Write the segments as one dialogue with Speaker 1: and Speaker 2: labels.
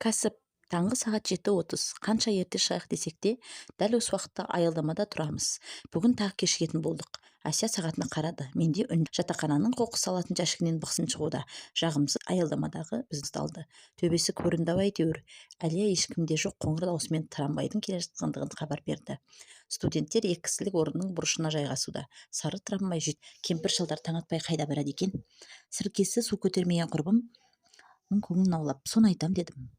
Speaker 1: Кәсіп. Таңғы сағат 7:30. Қанша ерте шығайық десек те, дәл осы уақытта аялдамада тұрамыз. Бүгін тағы кешігетін болдық. Әсия сағатына қарады. Менде үн. Жатақхананың қоқыс салатын жәшігінен бықсын шығуда. Жағымсыз аялдамадағы бізді алды. Төбесі көрінді-ау әйтеуір. Әлия ешкімде жоқ қоңыр даусымен трамвайдың келе жатқандығын хабар берді. Студенттер екі кісілік орынның бұрышына жайғасуда. Сары трамвай. Кемпір-шалдар таң атпай қайда барады екен? Сіркесі су көтермеген құрбымның көңілін аулап, соны айтам дедім.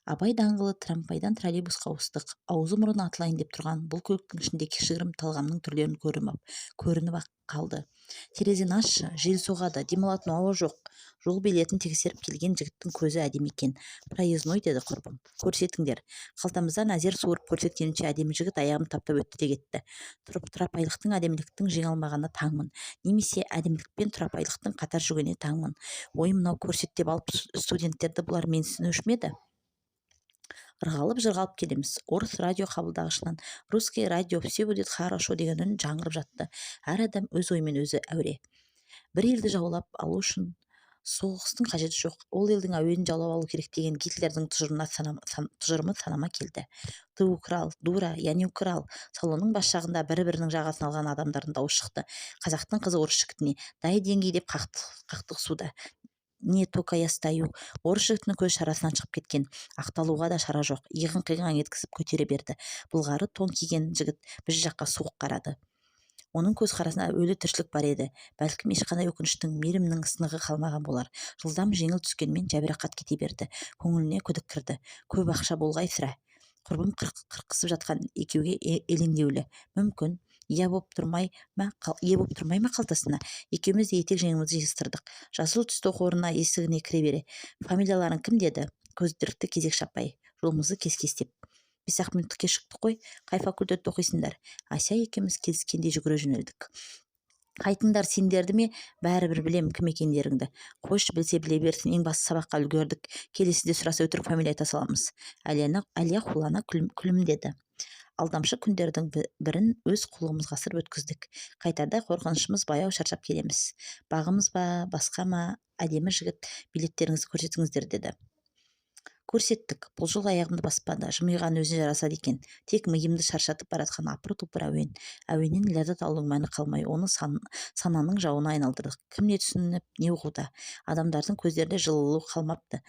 Speaker 1: Абай даңғылы. Трамвайдан троллейбусқа ауыстық. Аузы-мұрны атылайын деп тұрған бұл көліктің ішінде кішігірім талғамның түрлерін көрініп-ақ қалды. Терезені ашшы, жел соғады, демалатын ауа жоқ. Жол билетін тексеріп келген жігіттің көзі әдемі екен. Проездной, деді құрбым. Көрсетіңдер. Қалтамыздан әзер суырып көрсеткенімше, әдемі жігіт аяғын таптап өтті де кетті. Тұрпайылықтың әдеміліктің жеңе алмағанына таңмын. Немесе әдемілік пен тұрпайылықтың қатар жүргеніне таңмын. Ой, мынау көрсет деп алып студенттерді бұлар менсінуші ме еді? Ырғалып-жырғалып келеміз. Орыс радио қабылдағышынан «Русский радио, все будет хорошо» деген үн жаңғырып жатты. Әр адам өз ойымен өзі әуре. Бір елді жаулап алу үшін соғыстың қажеті жоқ, ол елдің әуенін жаулап алу керек деген Гитлердің тұжырымы санама келді. Ты украл, дура! Я не украл. Салонның бас жағында бір-бірінің жағасын алған адамдардың дауысы шықты. Қазақтың қызы орыс жігітіне: «Дай деньги», — деп қақтығысуда. Не только я стою. Орыс жігітінің көзі шарасынан шығып кеткен. Ақталуға да шара жоқ. Иығын қиғаң еткізіп көтере берді. Былғары тон киген жігіт біз жаққа суық қарады. Оның көзқарасында өлі тіршілік бар еді. Бәлкім, ешқандай өкініштің, мейірімнің сынығы қалмаған болар. Жылдам жеңіл түскенмен жайбарақат кете берді. Көңіліне күдік кірді. Көп ақша болғай, сірә. Құрбым қырқысып жатқан екеуге елеңдеулі. Мүмкін, ие болып тұрмай ма қалтасына? Екеуміз де етек жеңімізді жиыстырдық. Жасыл түсті оқу орнына есігіне кіре бере: «Фамилияларың кім?» — деді көзілдірікті кезекші апай, жолымызды кес-кестеп. 5-ақ минуттық кешіктік қой. Қай факультетте оқисыңдар? Әсия екеуміз келіскендей жүгіре жөнелдік. Қайтыңдар, сендерді ме? Бәрібір білем кім екендеріңді. Қойшы, білсе біле берсін. Ең бастысы, сабаққа үлгердік. Келесіде сұраса, өтірік фамилия айта саламыз. Әлия қулана күлімдеді. Алдамшы күндердің бірін өз қулығымызға асырып өткіздік. Қайтарда қорқынышымыз баяу, шаршап келеміз. Бағымыз ба, басқа ма, әдемі жігіт: «Билеттеріңізді көрсетіңіздер», — деді. Көрсеттік. Бұл жолы аяғымды баспады. Жымиған өзіне жарасады екен. Тек миымды шаршатып баратқан апыр-топыр әуен. Әуеннен ләззат алудың мәні қалмай, оны сананың жауына айналдырдық. Кім не түсініп, не ұғуда? Адамдардың көздерінде жылулық қалмапты.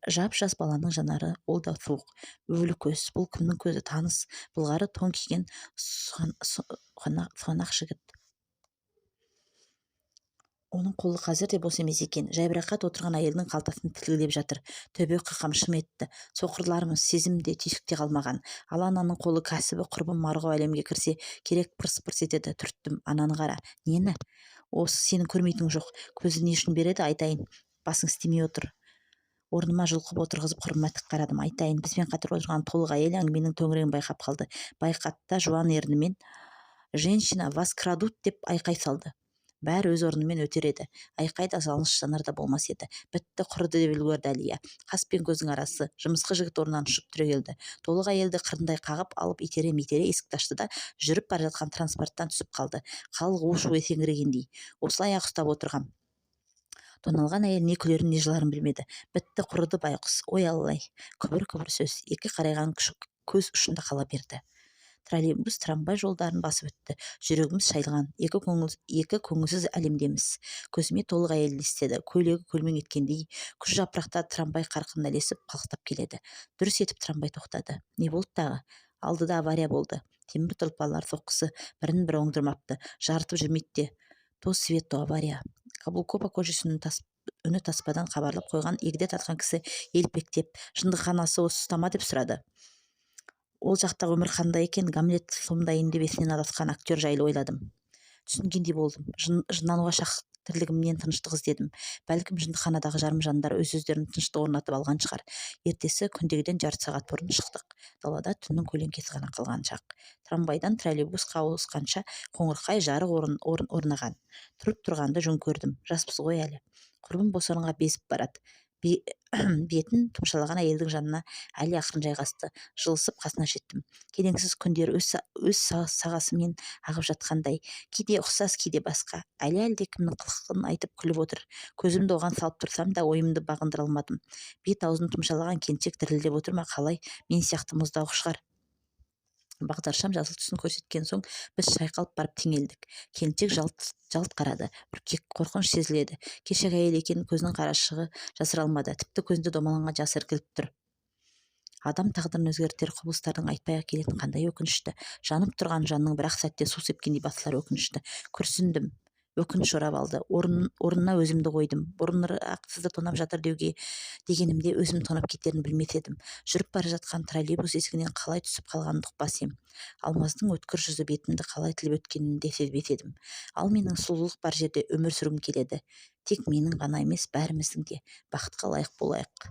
Speaker 1: Жап-жас баланың жанары, ол да суық. Өлі көз. Бұл кімнің көзі? Таныс. Былғары тон киген сұғанақ жігіт. Оның қолы қазір де бос емес екен. Жайбарақат отырған әйелдің қалтасын тілгілеп жатыр. Төбе қақам шым етті. Соқырлармыз, сезім де, түйсік те қалмаған. Ал ананың қолы, кәсібі құрбым Марғау әлемге кірсе керек, пырс-пырс етеді. Түрттім. Ананы қара. Нені? Осы сенің көрмейтінің жоқ. Көзі не үшін береді? Айтайын. Басың істемей отыр. Орныма жұлқып отырғызып, құрбыма тік қарадым. Айтайын. Бізбен қатар отырған толық әйел әңгіменің төңірегін байқап қалды. Байқады да, жуан ернімен: «Женщина, вас крадут!» — деп айқай салды. Бәрі өз орнымен өтер еді. Айқай да, жалыныш жанар да болмас еді. Бітті, құрыды деп үлгерді Әлия. Қас пен көздің арасы. Жымысқы жігіт орнынан ұшып түрегелді. Толық әйелді қырындай қағып алып, итере-митере есікті ашты да, жүріп бара жатқан транспорттан түсіп қалды. Халық у-шу есеңгірегендей. Осылай ақ ұстап отырғам. Тоналған әйел не күлерін, не жыларын білмеді. Бітті, құрыды байғұс. Ой, аллай. Күбір-күбір сөз. Екі қарайған көз ұшында қала берді. Троллейбус трамвай жолдарын басып өтті. Жүрегіміз шайылған екі көңілсіз әлемдеміз. Көзіме толық әйел елестеді. Көйлегі көлбең еткендей, күз жапырақтар трамвай қарқынына ілесіп қалықтап келеді. Дүрс етіп трамвай тоқтады. Не болды тағы? Алдыда авария болды. Темір тұлпарлар соққысы бірін бірі оңдырмапты. Жарытып жүрмейді де. То свет, то авария. Каблукова көшесінің үні таспадан хабарлап қойған. Егде тартқан кісі елпектеп: «Жындыханасы осы ұста ма?» — деп сұрады. Ол жақтағы өмір қандай екен? Гамлет сомдайын деп есінен адасқан актер жайлы ойладым. Түсінгендей болдым. Жындануға шақ тірлігімнен тыныштық іздедім. Бәлкім, жындыханадағы жарым жандар өз өздерін тыныштық орнатып алған шығар. Ертесі күндегіден жарты сағат бұрын шықтық. Далада түннің көлеңкесі ғана қалған шақ. Трамвайдан троллейбусқа ауысқанша қоңырқай жарық орнаған. Тұрып тұрғанды жөн көрдім. Жаспыз ғой әлі. Құрбым бос орынға безіп барады. Бетін тұмшалаған әйелдің жанына Әлия ақырын жайғасты. Жылысып қасына жеттім. Келеңсіз күндер өз сағасымен ағып жатқандай, кейде ұқсас, кейде басқа. Әлия әлдекімнің қылығын айтып күліп отыр. Көзімді оған салып тұрсам да, ойымды бағындыра алмадым. Бет аузын тұмшалаған келіншек дірілдеп отыр ма, қалай, мен сияқты мұздауық шығар. Бағдаршам жасыл түсін көрсеткен соң, біз шайқалып барып теңелдік. Келіншек жалт жалт қарады. Үркек қорқыныш сезіледі. Кешегі әйел екенін көзінің қарашығы жасыра алмады. Тіпті көзінде домаланған жас іркіліп тұр. Адам тағдырын өзгертер құбылыстардың айтпай-ақ келетіні қандай өкінішті. Жанып тұрған жанның бір-ақ сәтте су сепкендей басылары өкінішті. Күрсіндім. Өкініш орап алды. Орнына өзімді қойдым. Бұрынырақ сізді тонап жатыр деуге дегенімде, өзім тонап кетерін білмес едім. Жүріп бара жатқан троллейбус есігінен қалай түсіп қалғанымды ұқпас ем. Алмаздың өткір жүзі бетімді қалай тіліп өткенін де сезбес едім. Ал менің сұлулық бар жерде өмір сүргім келеді. Тек менің ғана емес, бәріміздің де. Бақытқа лайық болайық.